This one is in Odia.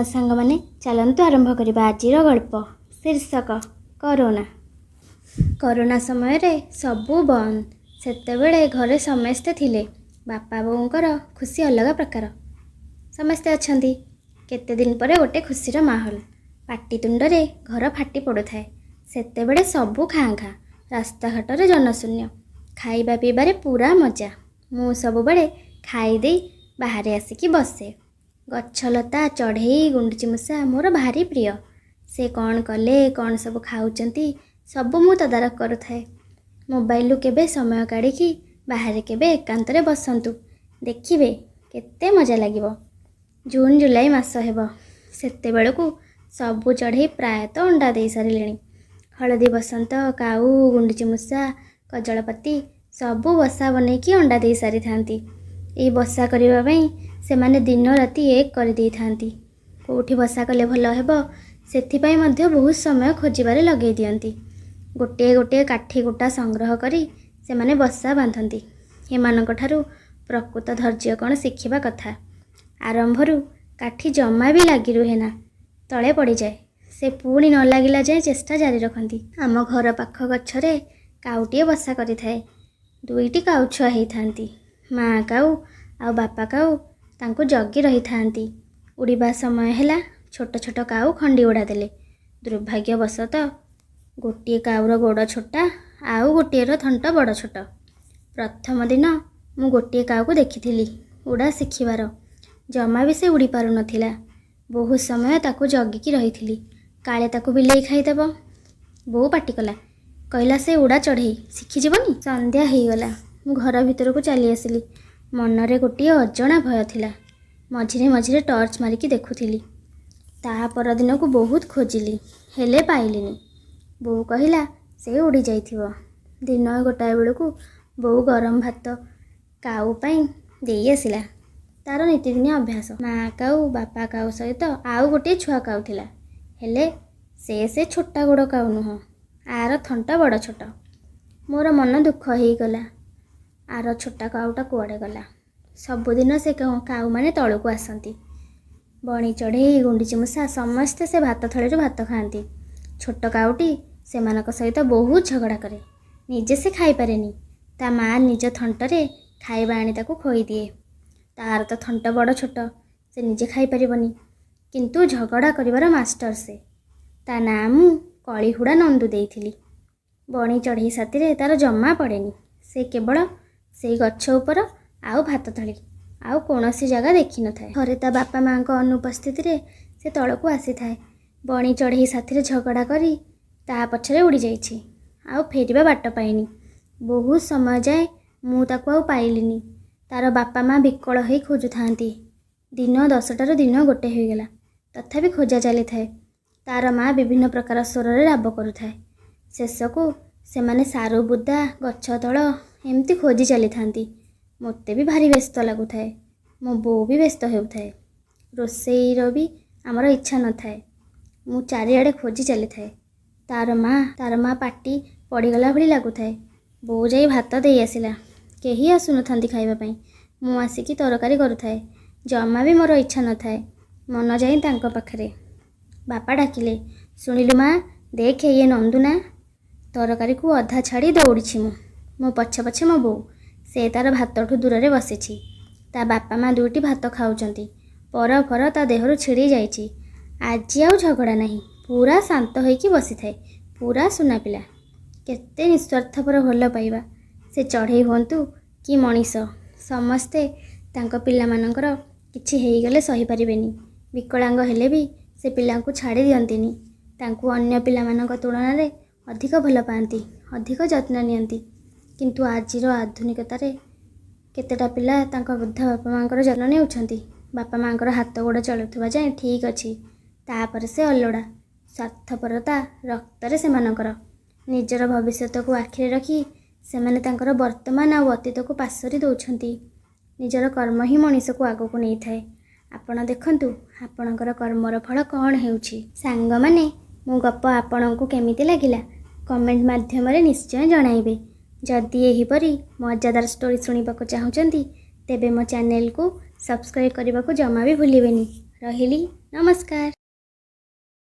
ନମସ୍କାର ସାଙ୍ଗମାନେ, ଚାଲନ୍ତୁ ଆରମ୍ଭ କରିବା ଆଜିର ଗଳ୍ପ। ଶୀର୍ଷକ କରୋନା। କରୋନା ସମୟରେ ସବୁ ବନ୍ଦ। ସେତେବେଳେ ଘରେ ସମସ୍ତେ ଥିଲେ। ବାପା ବୋଉଙ୍କର ଖୁସି ଅଲଗା ପ୍ରକାର। ସମସ୍ତେ ଅଛନ୍ତି, କେତେ ଦିନ ପରେ ଗୋଟେ ଖୁସିର ମାହୋଲ। ପାଟିତୁଣ୍ଡରେ ଘର ଫାଟି ପଡ଼ୁଥାଏ। ସେତେବେଳେ ସବୁ ଖାଁ ଖାଁ, ରାସ୍ତାଘାଟରେ ଜନଶୂନ୍ୟ, ଖାଇବା ପିଇବାରେ ପୁରା ମଜା। ମୁଁ ସବୁବେଳେ ଖାଇଦେଇ ବାହାରେ ଆସିକି ବସେ। ଗଛଲତା, ଚଢ଼େଇ, ଗୁଣ୍ଡୁଚି ମୂଷା ମୋର ଭାରି ପ୍ରିୟ। ସେ କ'ଣ କଲେ, କ'ଣ ସବୁ ଖାଉଛନ୍ତି, ସବୁ ମୁଁ ତଦାରଖ କରୁଥାଏ। ମୋବାଇଲରୁ କେବେ ସମୟ କାଢ଼ିକି ବାହାରେ କେବେ ଏକାନ୍ତରେ ବସନ୍ତୁ, ଦେଖିବେ କେତେ ମଜା ଲାଗିବ। ଜୁନ୍ ଜୁଲାଇ ମାସ ହେବ। ସେତେବେଳକୁ ସବୁ ଚଢ଼େଇ ପ୍ରାୟତଃ ଅଣ୍ଡା ଦେଇ ସାରିଲେଣି। ହଳଦୀ ବସନ୍ତ, କାଉ, ଗୁଣ୍ଡୁଚି ମୂଷା, କଜଳପାତି ସବୁ ବସା ବନେଇକି ଅଣ୍ଡା ଦେଇ ସାରିଥାନ୍ତି। ଏଇ ବସା କରିବା ପାଇଁ ସେମାନେ ଦିନ ରାତି ଏକ କରିଦେଇଥାନ୍ତି। କେଉଁଠି ବସା କଲେ ଭଲ ହେବ, ସେଥିପାଇଁ ମଧ୍ୟ ବହୁତ ସମୟ ଖୋଜିବାରେ ଲଗେଇ ଦିଅନ୍ତି। ଗୋଟିଏ ଗୋଟିଏ କାଠି କୁଟା ସଂଗ୍ରହ କରି ସେମାନେ ବସା ବାନ୍ଧନ୍ତି। ଏମାନଙ୍କ ଠାରୁ ପ୍ରକୃତ ଧୈର୍ଯ୍ୟ କ'ଣ ଶିଖିବା କଥା। ଆରମ୍ଭରୁ କାଠି ଜମା ବି ଲାଗି ରୁହେ ନା, ତଳେ ପଡ଼ିଯାଏ। ସେ ପୁଣି ନ ଲାଗିଲା ଯାଏଁ ଚେଷ୍ଟା ଜାରି ରଖନ୍ତି। ଆମ ଘର ପାଖ ଗଛରେ କାଉଟିଏ ବସା କରିଥାଏ। ଦୁଇଟି କାଉ ଛୁଆ ହେଇଥାନ୍ତି। ମାଆ କାଉ ଆଉ ବାପା କାଉ ତାଙ୍କୁ ଜଗି ରହିଥାନ୍ତି। ଉଡ଼ିବା ସମୟ ହେଲା, ଛୋଟ ଛୋଟ କାଉ ଖଣ୍ଡି ଉଡ଼ା ଦେଲେ। ଦୁର୍ଭାଗ୍ୟବଶତଃ ଗୋଟିଏ କାଉର ଗୋଡ଼ ଛୋଟା, ଆଉ ଗୋଟିଏର ଥଣ୍ଟ ବଡ଼ ଛୋଟ। ପ୍ରଥମ ଦିନ ମୁଁ ଗୋଟିଏ କାଉକୁ ଦେଖିଥିଲି ଉଡ଼ା ଶିଖିବାର। ଜମା ବି ସେ ଉଡ଼ି ପାରୁନଥିଲା। ବହୁତ ସମୟ ତାକୁ ଜଗିକି ରହିଥିଲି, କାଳେ ତାକୁ ବିଲେଇ ଖାଇଦେବ। ବୋଉ ପାଟି କଲା, କହିଲା ସେ ଉଡ଼ା ଚଢ଼େଇ, ଶିଖିଯିବନି। ସନ୍ଧ୍ୟା ହେଇଗଲା। ମୁଁ ଘର ଭିତରକୁ ଚାଲି ଆସିଲି। ମନରେ ଗୋଟିଏ ଅଜଣା ଭୟ ଥିଲା। ମଝିରେ ମଝିରେ ଟର୍ଚ୍ଚ ମାରିକି ଦେଖୁଥିଲି। ତା ପରଦିନକୁ ବହୁତ ଖୋଜିଲି, ହେଲେ ପାଇଲିନି। ବୋଉ କହିଲା ସେ ଉଡ଼ି ଯାଇଥିବ। ଦିନ ଗୋଟାଏ ବେଳକୁ ବୋଉ ଗରମ ଭାତ କାଉ ପାଇଁ ଦେଇ ଆସିଲା। ତାର ନିତିଦିନିଆ ଅଭ୍ୟାସ। ମାଆ କାଉ, ବାପା କାଉ ସହିତ ଆଉ ଗୋଟିଏ ଛୁଆ କାଉ ଥିଲା। ହେଲେ ସେ ଛୋଟା ଗୋଡ଼ କାଉ ନୁହଁ, ଆର ଥଣ୍ଟ ବଡ଼ ଛୋଟ। ମୋର ମନ ଦୁଃଖ ହେଇଗଲା। ଆର ଛୋଟା କାଉଟା କୁଆଡ଼େ ଗଲା? ସବୁଦିନ ସେ କାଉମାନେ ତଳକୁ ଆସନ୍ତି। ବଣି ଚଢ଼େଇ, ଗୁଣ୍ଡୁଚି ମୂଷା ସମସ୍ତେ ସେ ଭାତ ଥଳିରୁ ଭାତ ଖାଆନ୍ତି। ଛୋଟ କାଉଟି ସେମାନଙ୍କ ସହିତ ବହୁତ ଝଗଡ଼ା କରେ। ନିଜେ ସେ ଖାଇପାରେନି। ତା ମାଆ ନିଜ ଥଣ୍ଟରେ ଖାଇବା ଆଣି ତାକୁ ଖୋଇଦିଏ। ତାର ତ ଥଣ୍ଟ ବଡ଼ ଛୋଟ, ସେ ନିଜେ ଖାଇପାରିବନି। କିନ୍ତୁ ଝଗଡ଼ା କରିବାର ମାଷ୍ଟର ସେ। ତା ନାଁ ମୁଁ କଳିହୁଡ଼ା ନନ୍ଦୁ ଦେଇଥିଲି। ବଣି ଚଢ଼େଇ ସାଥିରେ ତାର ଜମା ପଡ଼େନି। ସେ କେବଳ ସେଇ ଗଛ ଉପର ଆଉ ଭାତ ଥାଳି, ଆଉ କୌଣସି ଜାଗା ଦେଖିନଥାଏ। ଥରେ ତା ବାପା ମାଆଙ୍କ ଅନୁପସ୍ଥିତିରେ ସେ ତଳକୁ ଆସିଥାଏ। ବଣି ଚଢ଼େଇ ସାଥିରେ ଝଗଡ଼ା କରି ତା ପଛରେ ଉଡ଼ିଯାଇଛି, ଆଉ ଫେରିବା ବାଟ ପାଇନି। ବହୁତ ସମୟ ଯାଏ ମୁଁ ତାକୁ ଆଉ ପାଇଲିନି। ତାର ବାପା ମା ବିକଳ ହେଇ ଖୋଜୁଥାନ୍ତି। ଦିନ 10ଟାରୁ ଦିନ 1 ହୋଇଗଲା, ତଥାପି ଖୋଜା ଚାଲିଥାଏ। ତାର ମା ବିଭିନ୍ନ ପ୍ରକାର ସ୍ୱରରେ ରାବ କରୁଥାଏ। ଶେଷକୁ ସେମାନେ ସାରୁ ବୁଦା, ଗଛ ତଳ ଏମିତି ଖୋଜି ଚାଲିଥାନ୍ତି। ମୋତେ ବି ଭାରି ବ୍ୟସ୍ତ ଲାଗୁଥାଏ। ମୋ ବୋଉ ବି ବ୍ୟସ୍ତ ହେଉଥାଏ। ରୋଷେଇର ବି ଆମର ଇଚ୍ଛା ନଥାଏ। ମୁଁ ଚାରିଆଡ଼େ ଖୋଜି ଚାଲିଥାଏ। ତାର ମା ପାଟି ପଡ଼ିଗଲା ଭଳି ଲାଗୁଥାଏ। ବୋଉ ଯାଇ ଭାତ ଦେଇ ଆସିଲା। କେହି ଆସୁନଥାନ୍ତି ଖାଇବା ପାଇଁ। ମୁଁ ଆସିକି ତରକାରୀ କରୁଥାଏ। ଜମା ବି ମୋର ଇଚ୍ଛା ନଥାଏ। ମନ ଯାଇ ତାଙ୍କ ପାଖରେ। ବାପା ଡାକିଲେ, ଶୁଣିଲୁ ମା, ଦେଖେ ଇଏ ନନ୍ଦୁ ନା। ତରକାରୀକୁ ଅଧା ଛାଡ଼ି ଦୌଡ଼ିଛି ମୁଁ। ମୋ ପଛେ ପଛେ ମୋ ବୋଉ। ସେ ତାର ଭାତଠୁ ଦୂରରେ ବସିଛି। ତା ବାପା ମା ଦୁଇଟି ଭାତ ଖାଉଛନ୍ତି। ପର ଫର ତା ଦେହରୁ ଛିଡ଼ି ଯାଇଛି। ଆଜି ଆଉ ଝଗଡ଼ା ନାହିଁ। ପୁରା ଶାନ୍ତ ହେଇକି ବସିଥାଏ। ପୁରା ସୁନା ପିଲା। କେତେ ନିସ୍ୱାର୍ଥପର ଭଲ ପାଇବା। ସେ ଚଢ଼େଇ ହୁଅନ୍ତୁ କି ମଣିଷ, ସମସ୍ତେ ତାଙ୍କ ପିଲାମାନଙ୍କର କିଛି ହେଇଗଲେ ସହିପାରିବେନି। ବିକଳାଙ୍ଗ ହେଲେ ବି ସେ ପିଲାଙ୍କୁ ଛାଡ଼ି ଦିଅନ୍ତିନି। ତାଙ୍କୁ ଅନ୍ୟ ପିଲାମାନଙ୍କ ତୁଳନାରେ ଅଧିକ ଭଲ ପାଆନ୍ତି, ଅଧିକ ଯତ୍ନ ନିଅନ୍ତି। କିନ୍ତୁ ଆଜିର ଆଧୁନିକତାରେ କେତେଟା ପିଲା ତାଙ୍କ ବୃଦ୍ଧ ବାପା ମାଆଙ୍କର ଯତ୍ନ ନେଉଛନ୍ତି? ବାପା ମାଆଙ୍କର ହାତ ଗୋଡ଼ ଚଳୁଥିବା ଯାଏଁ ଠିକ୍ ଅଛି, ତାପରେ ସେ ଅଲୋଡ଼ା। ସ୍ୱାର୍ଥପରତା ରକ୍ତରେ ସେମାନଙ୍କର। ନିଜର ଭବିଷ୍ୟତକୁ ଆଖିରେ ରଖି ସେମାନେ ତାଙ୍କର ବର୍ତ୍ତମାନ ଆଉ ଅତୀତକୁ ପାଶୋରି ଦେଉଛନ୍ତି। ନିଜର କର୍ମ ହିଁ ମଣିଷକୁ ଆଗକୁ ନେଇଥାଏ। ଆପଣ ଦେଖନ୍ତୁ ଆପଣଙ୍କର କର୍ମର ଫଳ କ'ଣ ହେଉଛି। ସାଙ୍ଗମାନେ, ମୋ ଗପ ଆପଣଙ୍କୁ କେମିତି ଲାଗିଲା କମେଣ୍ଟ ମାଧ୍ୟମରେ ନିଶ୍ଚୟ ଜଣାଇବେ। ଯଦି ଏହିପରି ମଜାଦାର ଷ୍ଟୋରି ଶୁଣିବାକୁ ଚାହୁଁଛନ୍ତି, ତେବେ ମୋ ଚ୍ୟାନେଲକୁ ସବସ୍କ୍ରାଇବ୍ କରିବାକୁ ଜମା ବି ଭୁଲିବେନି। ରହିଲି, ନମସ୍କାର।